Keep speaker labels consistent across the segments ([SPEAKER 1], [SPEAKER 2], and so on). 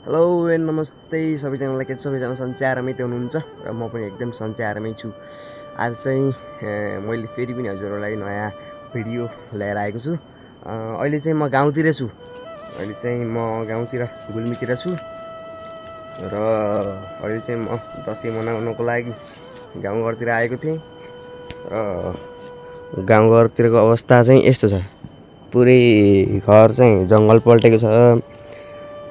[SPEAKER 1] Hello and नमस्ते सबैजनालाई। के सबैजना सन्चै आरामै त हुनुहुन्छ र म पनि एकदम सन्चै आरामै छु। आज चाहिँ मैले फेरि पनि हजुरहरूलाई नयाँ भिडियो ल्याएर आएको छु। अहिले चाहिँ म गाउँतिर छु। अहिले चाहिँ म गाउँतिर गुल्मीतिर छु र अहिले चाहिँ म दसैँ मनाउनको लागि गाउँघरतिर आएको थिएँ र गाउँघरतिरको अवस्था चाहिँ यस्तो छ। पुरै घर चाहिँ जङ्गल पल्टेको छ।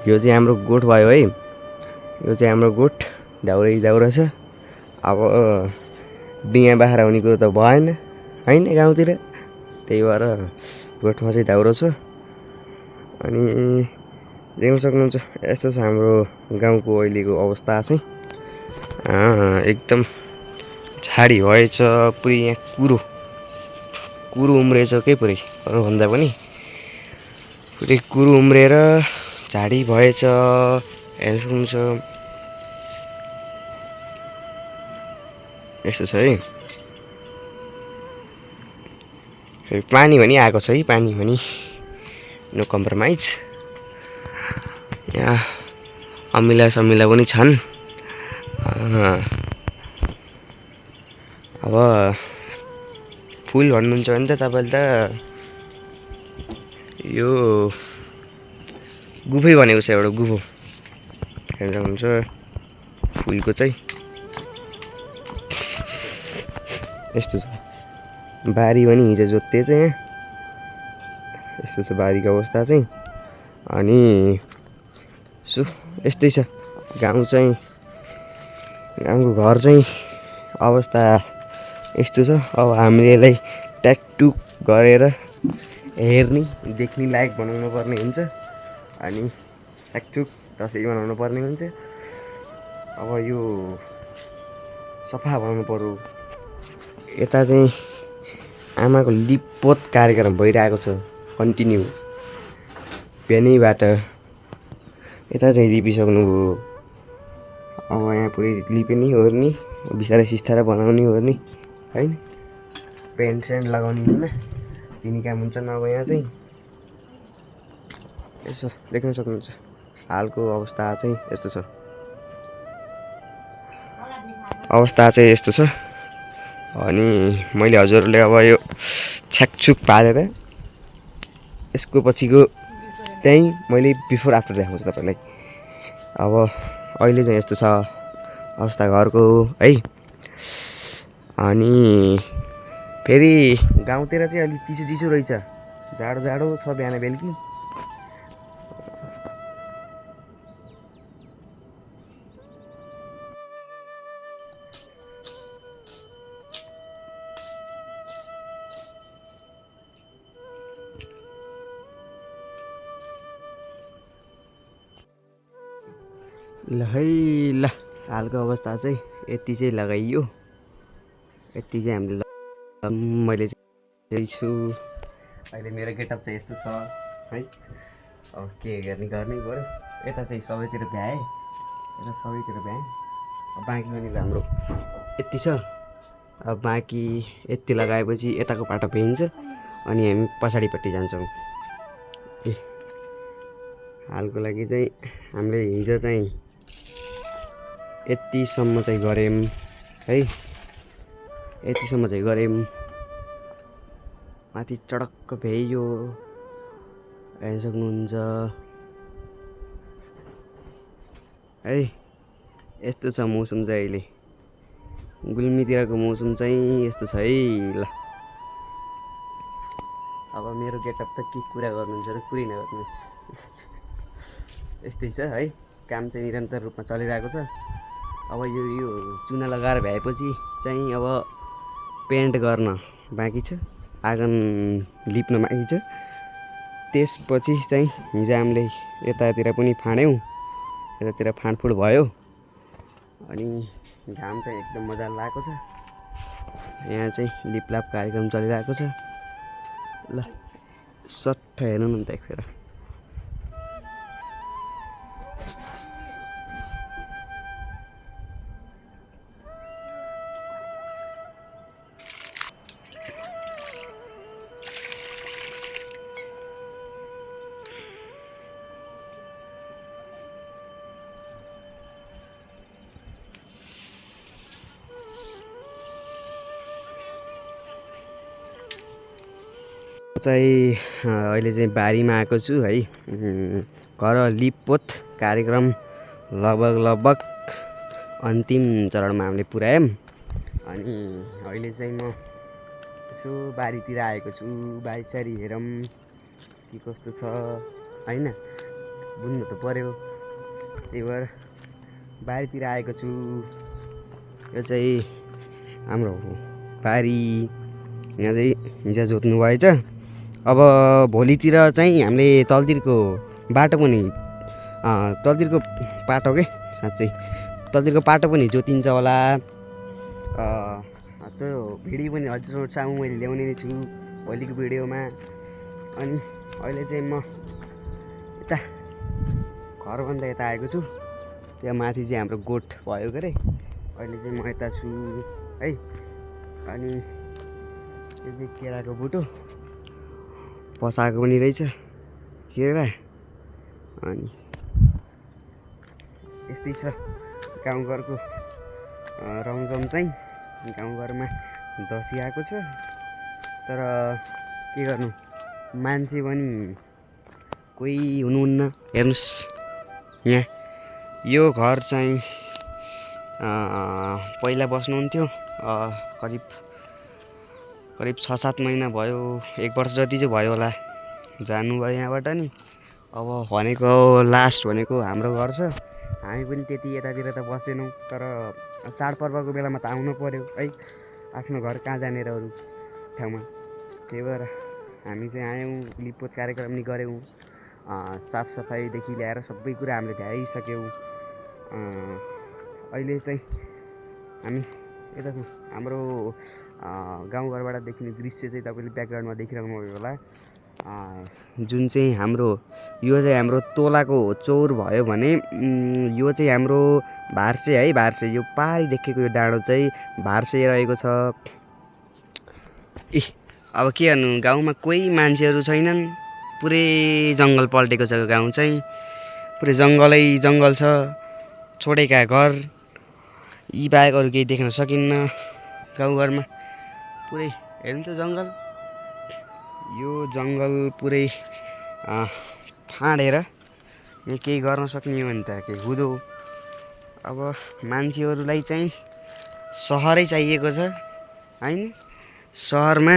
[SPEAKER 1] यो चाहिँ हाम्रो गोठ भयो है। यो चाहिँ हाम्रो गोठ दाउरै छ। अब बिहा बाख्रा हुने कुरो त भएन होइन गाउँतिर, त्यही भएर गोठमा चाहिँ दाउरो छ। अनि देख्न सक्नुहुन्छ यस्तो छ हाम्रो गाउँको अहिलेको अवस्था चाहिँ। एकदम झाडी भएछ। पुरै यहाँ कुरो उम्रेछ के पुरै अरूभन्दा पनि पुरै कुरो उम्रेर झाडी भएछ। हेर्नु सक्नुहुन्छ यस्तो छ है। फेरि पानी पनि आएको छ है। पानी पनि नो कम्प्रोमाइज। यहाँ अमिला समिला पनि छन्। अब फुल भन्नुहुन्छ भने त तपाईँले त यो गुफै भनेको छ, एउटा गुफो हेर्न सक्नुहुन्छ फुलको चाहिँ यस्तो छ। बारी पनि हिजो जोत्ते चाहिँ यहाँ यस्तो छ बारीको अवस्था चाहिँ। अनि यस्तै छ गाउँको घर चाहिँ अवस्था यस्तो छ। अब हामीले यसलाई ट्याकटुक गरेर हेर्ने देख्ने लायक बनाउनु पर्ने हुन्छ। अनि ट्याकटुक दसैँ बनाउनु पर्ने हुन्छ। अब यो सफा बनाउनु पर्यो। यता चाहिँ आमाको लिपपोत कार्यक्रम भइरहेको छ कन्टिन्यू बिहानैबाट। यता चाहिँ लिपिसक्नुभयो। अब यहाँ पुरै लिप्ने ओर्ने बिस्तारै सिस्तारै बनाउने ओर्ने होइन, पेन्ट सेन्ट लगाउने होइन, तिनी काम हुन्छन्। अब यहाँ चाहिँ यसो देख्न सक्नुहुन्छ हालको अवस्था चाहिँ यस्तो छ। अनि मैले हजुरहरूले अब यो छ्याकछुक पारेर यसको पछिको त्यहीँ मैले बिफोर आफ्टर देखाउँछु तपाईँलाई। अब अहिले चाहिँ यस्तो छ अवस्था घरको है। अनि फेरि गाउँतिर चाहिँ अलिक चिसो रहेछ, जाडो छ बिहान बेलुकी। ल है ल हालको अवस्था चाहिँ यति चाहिँ लगाइयो। यति चाहिँ हामीले मैले चाहिँ छु। अहिले मेरो गेटअप चाहिँ यस्तो छ है। अब के गर्नै पऱ्यो। यता चाहिँ सबैतिर भ्याएँ। अब बाँकी पनि हाम्रो यति छ। अब बाँकी यति लगाएपछि यताको पाटो भ्याइन्छ अनि हामी पछाडिपट्टि जान्छौँ। हालको लागि चाहिँ हामीले हिजो चाहिँ यतिसम्म चाहिँ गऱ्यौँ है। यतिसम्म चाहिँ गऱ्यौँ। माथि चडक्क भ्याइयो हेर्न सक्नुहुन्छ है। यस्तो छ मौसम चाहिँ अहिले गुल्मीतिरको मौसम चाहिँ यस्तो छ है। ल अब मेरो गेटअप त के कुरा गर्नुहुन्छ र कुरै नगर्नुहोस्। यस्तै छ है। काम चाहिँ निरन्तर रूपमा चलिरहेको छ। अब यो चुना लगाएर भ्याएपछि चाहिँ अब पेन्ट गर्न बाँकी छ, आँगन लिप्न बाँकी छ। त्यसपछि चाहिँ हिजो हामीले यतातिर पनि फाँड्यौँ, यतातिर फाँडफुँड भयो। अनि घाम चाहिँ एकदम मजाले लागेको छ। यहाँ चाहिँ लिपलाप कार्यक्रम चलिरहेको छ। ल सट्ट हेर्नु न त एकखेर। चाहिँ अहिले चाहिँ बारीमा आएको छु है। घर लिपपोत कार्यक्रम लगभग अन्तिम चरणमा हामीले पुर्यायौँ। अनि अहिले चाहिँ म यसो बारीतिर आएको छु। बारीसारी हेरौँ के कस्तो छ होइन, बुझ्नु त पर्यो। त्यही भएर बारीतिर आएको छु। यो चाहिँ हाम्रो बारी, यहाँ चाहिँ हिजो जोत्नु भएछ। अब भोलितिर चाहिँ हामीले तलतिरको बाटो पनि तलतिरको पाटो के साँच्चै तलतिरको पाटो पनि जोतिन्छ होला। त्यो भिडियो पनि हजुरहरूसँग मैले ल्याउने नै छु भोलिको भिडियोमा। अनि अहिले चाहिँ म यता घरभन्दा यता आएको छु। त्यहाँ माथि चाहिँ हाम्रो गोठ भयो के अरे। अहिले चाहिँ म यता छु है। अनि यो चाहिँ केराको बुटो पसाएको पनि रहेछ केरा। अनि यस्तै छ गाउँघरको रमझम चाहिँ। गाउँघरमा दसैँ आएको छ, तर के गर्नु, मान्छे पनि कोही हुनुहुन्न। हेर्नुहोस् यहाँ यो घर चाहिँ पहिला बस्नुहुन्थ्यो। करिब 6-7 महिना भयो, 1 वर्ष जति चाहिँ भयो होला जानुभयो यहाँबाट नि। अब भनेको लास्ट भनेको हाम्रो घर छ। हामी पनि त्यति यतातिर त बस्दैनौँ, तर चाडपर्वको बेलामा त आउनु पर्यो है, आफ्नो घर कहाँ जानेर अरू ठाउँमा। त्यही भएर हामी चाहिँ आयौँ, लिपपोत कार्यक्रम नि गऱ्यौँ। साफसफाइदेखि ल्याएर सबै कुरा हामीले भ्याइसक्यौँ। अहिले चाहिँ हामी यता छौँ। हाम्रो गाउँघरबाट देखिने दृश्य चाहिँ तपाईँले ब्याकग्राउन्डमा देखिरहनु भएको होला। जुन चाहिँ हाम्रो यो चाहिँ हाम्रो तोलाको चौर भयो भने यो चाहिँ हाम्रो भार्से है। भार्से यो पारी देखेको यो डाँडो चाहिँ भार्से रहेको छ। अब के गर्नु, गाउँमा कोही मान्छेहरू छैनन्, पुरै जङ्गल पल्टेको छ गाउँ चाहिँ। पुरै जङ्गलै जङ्गल छ, छोडेका घर यी बाहेक अरू केही देख्न सकिन्न गाउँघरमा। पुरै हेर्नु त जङ्गल, यो जङ्गल पुरै फाँडेर यहाँ केही गर्न सक्ने हो भने त केही हुँदो। अब मान्छेहरूलाई चाहिँ सहरै चाहिएको छ होइन। सहरमा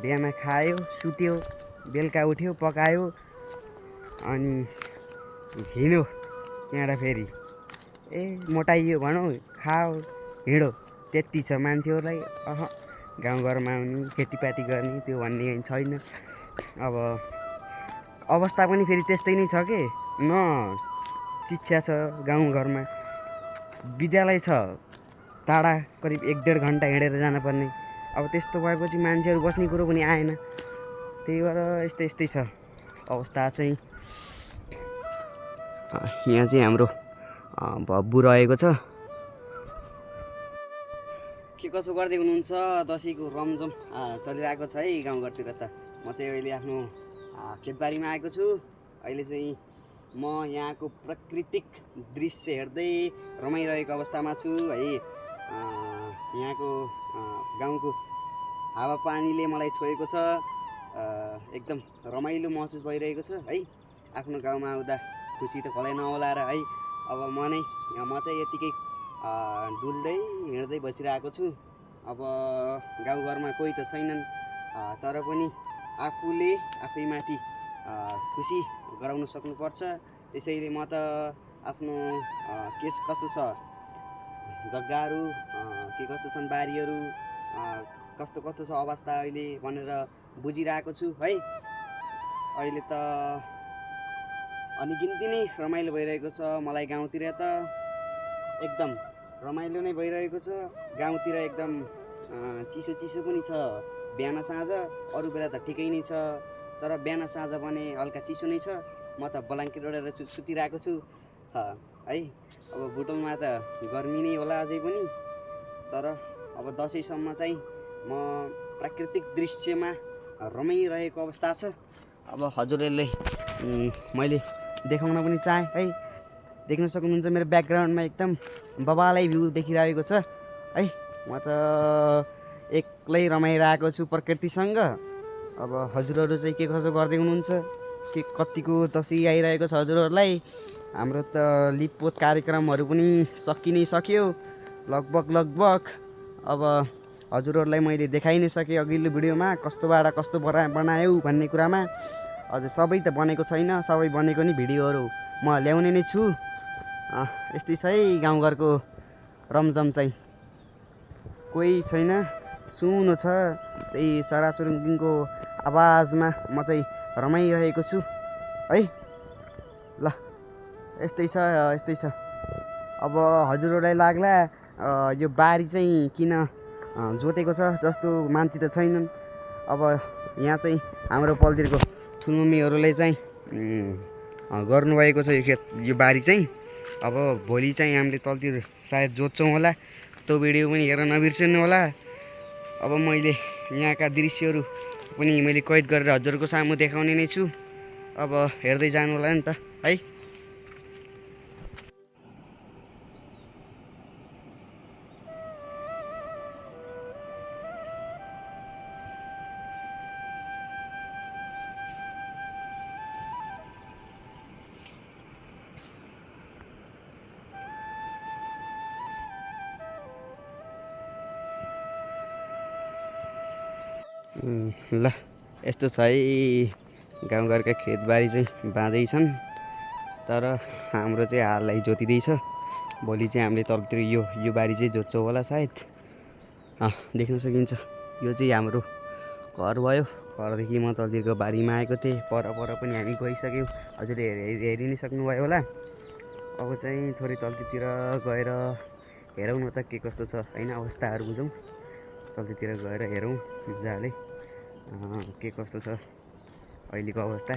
[SPEAKER 1] बिहान खायो, सुत्यो, बेलुका उठ्यो, पकायो, अनि हिँड्यो त्यहाँबाट फेरि मोटाइयो भनौँ, खाओ, हिँडो, त्यति छ मान्छेहरूलाई। गाउँघरमा आउने, खेतीपाती गर्ने त्यो भन्ने छैन। अब अवस्था पनि फेरि त्यस्तै नै छ के, न शिक्षा छ गाउँघरमा, विद्यालय छ टाढा, करिब 1-1.5 घन्टा हिँडेर जानुपर्ने। अब त्यस्तो भएपछि मान्छेहरू बस्ने कुरो पनि आएन। त्यही भएर यस्तै छ अवस्था चाहिँ। यहाँ चाहिँ हाम्रो भब्बु रहेको छ। के कसो गर्दै हुनुहुन्छ? दसैँको रमझम चलिरहेको छ है गाउँघरतिर त। म चाहिँ अहिले आफ्नो खेतबारीमा आएको छु। अहिले चाहिँ म यहाँको प्राकृतिक दृश्य हेर्दै रमाइरहेको अवस्थामा छु है। यहाँको गाउँको हावापानीले मलाई छोएको छ। एकदम रमाइलो महसुस भइरहेको छ है। आफ्नो गाउँमा आउँदा खुसी त कसलाई नहोला र है। अब म चाहिँ यतिकै डुल्दै हिँड्दै बसिरहेको छु। अब गाउँघरमा कोही त छैनन्, तर पनि आफूले आफैमाथि खुसी गराउन सक्नुपर्छ। त्यसैले म त आफ्नो के कस्तो छ जग्गाहरू, के कस्तो छन् बारीहरू, कस्तो छ अवस्था अहिले भनेर बुझिरहेको छु है। अहिले त अनिगिन्ती नै रमाइलो भइरहेको छ मलाई। गाउँतिर त एकदम रमाइलो नै भइरहेको छ। गाउँतिर एकदम चिसो पनि छ बिहान साँझ, अरू बेला त ठिकै नै छ, तर बिहान साँझ भने हल्का चिसो नै छ। म त ब्ल्याङ्केट ओढेर सुतिरहेको छु है। अब बुटोलमा त गर्मी नै होला अझै पनि, तर अब दसैँसम्म चाहिँ म प्राकृतिक दृश्यमा रमाइरहेको अवस्था छ। अब हजुरहरूले मैले देखाउन पनि चाहेँ है। देख्न सक्नुहुन्छ मेरो ब्याकग्राउन्डमा एकदम बबालै भ्यू देखिरहेको छ है। म त एक्लै रमाइरहेको छु प्रकृतिसँग। अब हजुरहरू चाहिँ के कसो गर्दै हुनुहुन्छ, के कतिको दसैँ आइरहेको छ हजुरहरूलाई। हाम्रो त लिपपोत कार्यक्रमहरू पनि सकि नै सक्यो लगभग। अब हजुरहरूलाई मैले देखाइ नै सकेँ अघिल्लो भिडियोमा कस्तोबाट कस्तो बनायो भन्ने कुरामा। अझ सबै त बनेको छैन, सबै बनेको नि भिडियोहरू म ल्याउने नै छु। यस्तै छ है गाउँघरको रमझम चाहिँ। कोही छैन, सुनो छ, त्यही चराचुरुङ्गीको आवाजमा म चाहिँ रमाइरहेको छु है। ल यस्तै छ। अब हजुरहरूलाई लाग्ला यो बारी चाहिँ किन जोतेको छ, जस्तो मान्छे त छैनन्। अब यहाँ चाहिँ हाम्रो पलतिरको ठुलमम्मीहरूले चाहिँ गर्नुभएको छ यो बारी चाहिँ। अब भोलि चाहिँ हामीले तलतिर सायद जोत्छौँ होला, त्यो भिडियो पनि हेर्न नबिर्सिनु होला। अब मैले यहाँका दृश्यहरू पनि मैले कैद गरेर हजुरको सामु देखाउने नै छु। अब हेर्दै जानु होला नि त है। ल यस्तो छ है गाउँघरका खेतबारी चाहिँ बाँझै छन्, तर हाम्रो चाहिँ हाललाई जोतिँदैछ। भोलि चाहिँ हामीले तलतिर यो बारी चाहिँ जोत्छौँ होला सायद। देख्न सकिन्छ यो चाहिँ हाम्रो घर भयो। घरदेखि म तलतिरको बारीमा आएको थिएँ, पर पनि हामी गइसक्यौँ, हजुरले हेरि नै सक्नुभयो होला। अब चाहिँ थोरै तलतिर गएर हेरौँ न त के कस्तो छ होइन, अवस्थाहरू बुझौँ। तलतिर गएर हेरौँ मजाले के कस्तो छ अहिलेको अवस्था।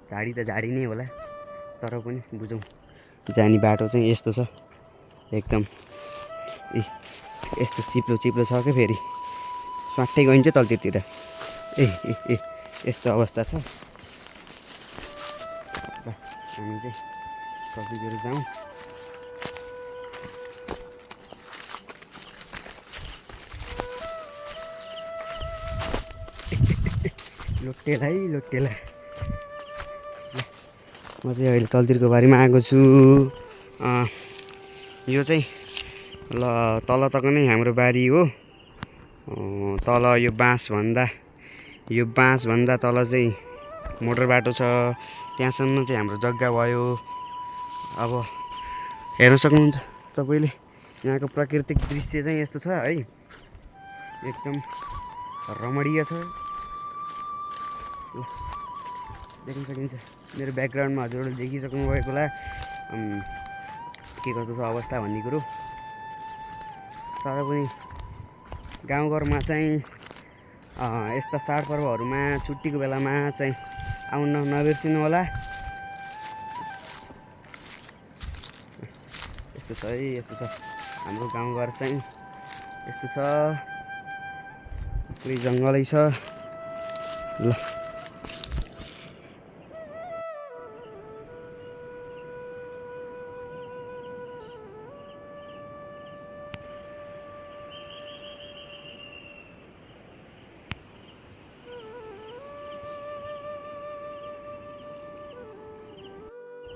[SPEAKER 1] झाडी त झाडी नै होला, तर पनि बुझौँ। जाने बाटो चाहिँ यस्तो छ एकदम, यस्तो चिप्लो छ क्या, फेरि स्वाट्टै गइन्छ तलतिर। यस्तो अवस्था छ। र हामी चाहिँ तलतिर जाउँ। लोटेला है लोटेला। म चाहिँ अहिले तलतिरको बारीमा आएको छु। यो चाहिँ ल तल तक नै हाम्रो बारी हो। तल यो बाँसभन्दा तल चाहिँ मोटर बाटो छ, त्यहाँसम्म चाहिँ हाम्रो जग्गा भयो। अब हेर्न सक्नुहुन्छ तपाईँले, यहाँको प्राकृतिक दृश्य चाहिँ यस्तो छ है, एकदम रमणीय छ। देख्न सकिन्छ मेरो ब्याकग्राउन्डमा, हजुरहरूले देखिसक्नु भएको होला के कस्तो छ अवस्था भन्ने कुरो। तर पनि गाउँघरमा चाहिँ यस्ता चाडपर्वहरूमा छुट्टीको बेलामा चाहिँ आउन नबिर्सिनु होला। यस्तो छ है, यस्तो छ हाम्रो गाउँघर चाहिँ, यस्तो छ, पुरै जङ्गलै छ। ल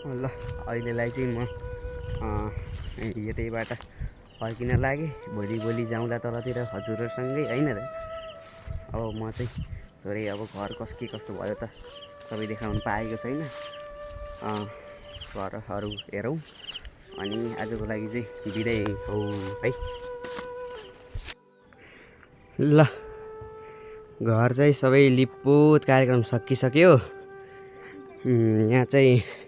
[SPEAKER 1] ल अहिलेलाई चाहिँ म यतैबाट फर्किन लागेँ। भोलि जाउँला तलतिर हजुरहरूसँगै होइन र। अब म चाहिँ थोरै अब घर के कस्तो भयो त सबै देखाउनु पाएको छैन। घरहरू हेरौँ अनि आजको लागि चाहिँ बिदाई हौ है। ल घर चाहिँ सबै लिपपोत कार्यक्रम सकिसक्यो। यहाँ चाहिँ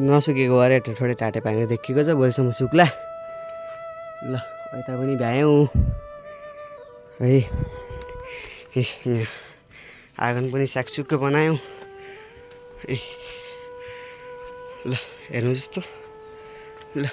[SPEAKER 1] नसुकेको भएर थोरै टाटे पानी देखिएको छ, भोलिसम्म सुक्ला। ल यता पनि भ्यायौँ है। यहाँ आँगन पनि सागसुक्क बनायौँ। ल हेर्नु जस्तो। ल